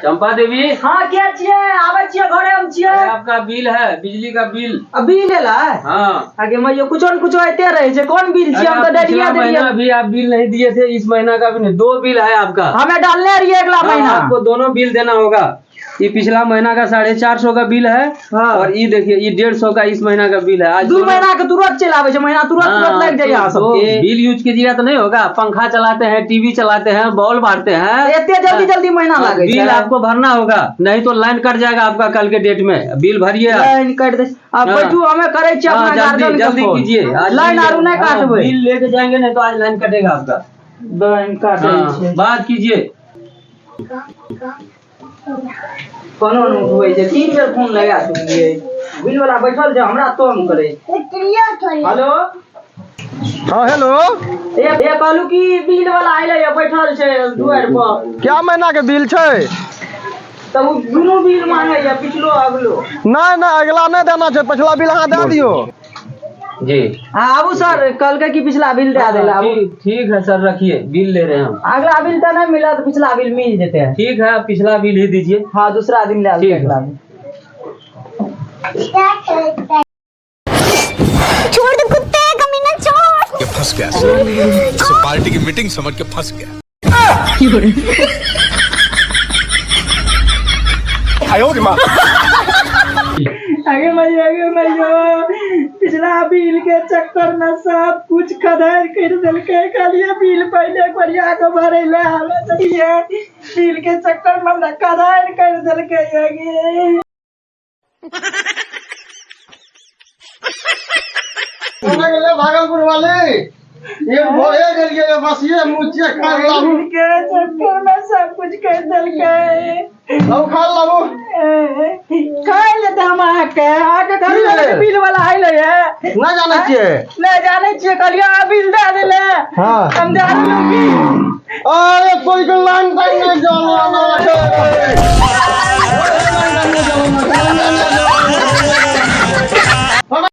चंपा देवी। हाँ, के छियै? आबै छियै, घरे हम छियै। अरे, आपका बिल है, बिजली का बिल। आ बिल एलै? हाँ। आगे मैयो, कुछो न कुछो आइते रहै छै। कोन बिल छियै? अरे, हम तऽ आप डरिया पिछला देलियै। महीना भी आप बिल नहीं दिए थे, इस महीना का भी नहीं। दो बिल है आपका। हमे डालने रहियै अगला हाँ, महीना। आपको दोनों बिल देना होगा। ये पिछला महीना का 450 का बिल है हाँ। और ये देखिए, ये 150 का इस महीना का बिल है। आज दू दोनों- महीना के तुरंत चलि आबै छै, महीना तुरंत तुरंत हाँ, लागि जाइए अहाँ तो सबके। बिल यूज कीजिएगा तो नहीं होगा। पंखा चलाते हैं, टीवी चलाते हैं, बॉल मारते हैं। एते जल्दी जल्दी महीना हाँ, लागै बिल छै। आपको भरना होगा, नहीं तो लाइन कट जाएगा आपका कल के डेट में। बिल भरिए आप। लाइन काटि दै। आब हाँ। बैठू, हमे करै छियै हाँ, अपना जल्दी गार्जियन के जल्दी फोन। कीजिए आज। लाइन बिल- आरू नहि हाँ, काटबै। बिल लेके जाएंगे, नहीं तो आज लाइन कटेगा आपका। लाइन काटै हाँ, छै। बात कीजिए। कोनो नहि उठबै छै, तीन बेर फोन लगा चुकलियै। बिल वाला बैठल छै, हमरा तंग करै छै। हेलो। हाँ, हेलो। ए ए, कहलू कि बिल वाला अयलै ये, बैठल छै दुआरि पर। क्या महीना के बिल छै? तब ओ दुनू बिल मांगैया, पिछलो अगलो। नहि नहि, अगिला नहि देना छै, पछिला बिल अहाँ दए दियौ। जी। हाँ, आबू सर, कहलकै कि पिछला बिल दए दै लए आबू। ठीक ठीक है सर, रखिए, बिल ले रहे हैं हम। अगला बिल तऽ नहि मिलत, पिछला बिल मिल जेतै। ठीक है, आप पिछला बिल ही दीजिए। हाँ, दूसरा दिन लए ठीक लेतै है। अगला बिल। छोड़ दे कुत्ते, कमीना, छोड़। ये फंस गया इसे पार्टी की मीटिंग समझ के फंस गया। आगे मैया, आगे मैया, पिछला बिल के चक्कर में सब कुछ खदर कर देलकै। कहलिए बिल पहिले बढ़िया के भरे ले आवे चलिए, बिल के चक्कर में हमरा खदर कर देलकै आगे। भागलपुर वाले ये भए गेलियै, बसिये मुचे खा लाबू। बिल के चक्कर में सब कुछ कर देलकै। लाबू, खा लाबू। खाइ लेते हम अहाँके, अहाँके कहलियै की? बिल वाला अयलै हे। नहि जानै छियै? नहि जानै छियै, कहलियै अहाँ बिल दए देले। हाँ। हम दए देलहुँ बिल। अरे, कोई के लाइन ताइन नहि जाना।